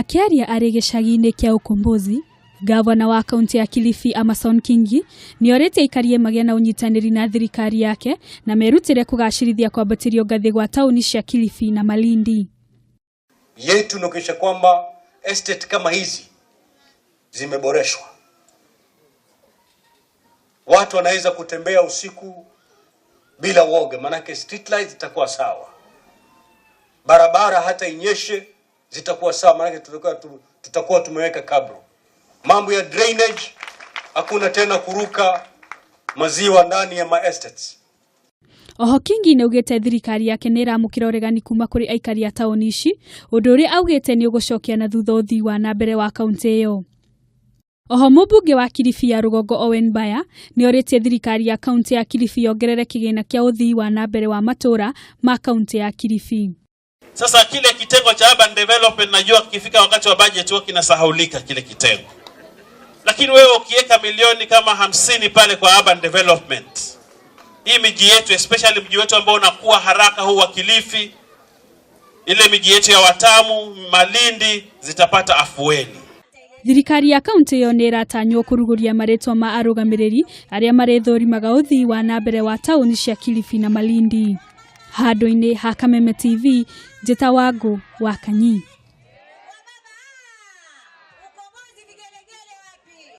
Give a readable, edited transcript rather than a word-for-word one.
Akĩaria arĩ gĩcagi-inĩ kĩa Ukombozi, Gavana wa kaunti ya Kilifi Amason Kingi nĩ orĩtie aikarie magĩe na ũnyitanĩri na thirikari yake na merutĩre kũgacĩrithia kwambatĩrio ngathĩ gwa taũni cia Kilifi na Malindi. Yetu ni kuhakikisha kwamba estate kama hizi zimeboreshwa, watu wanaweza kutembea usiku bila woga, maanake street lights zitakuwa sawa, barabara hata inyeshe zitakuwa sawa, maanake tutakuwa tumeweka kabro. Mambo ya drainage hakuna tena kuruka maziwa ndani ya ma estates. Oho Kingi nĩaugĩte thirikari yake nĩ ĩramũkĩra ũregani kuma kũrĩ aikari a taũni ici, ũndũ ũrĩa augĩte nĩ ũgũcokia na thutha ũthii wa na mbere wa kaunti ĩyo. Oho mũmbunge wa Kilifi ya rũgongo Owen Baya nĩ orĩtie thirikari ya kaunti ya Kilifi yongerere kĩgĩna kĩa ũthii wa na mbere wa matũũra ma kaunti ya Kilifi. Sasa kile kitengo cha urban development najua kikifika wakati wa budget huwa kinasahaulika kile kitengo, lakini wewe ukiweka milioni kama 50 pale kwa urban development, hii miji yetu especially mji wetu ambao unakuwa haraka huu wa Kilifi, ile miji yetu ya Watamu, Malindi zitapata afueni. Thirikari ya kaunti ĩyo nĩ ĩratanywo kũrugũria marĩtwa ma arũgamĩrĩri arĩa marĩthũrimaga ũthii wa na mbere wa taũni cia Kilifi na Malindi. Handũ-inĩ ha Kameme TV, Njĩta Wangũ wa Kanyi.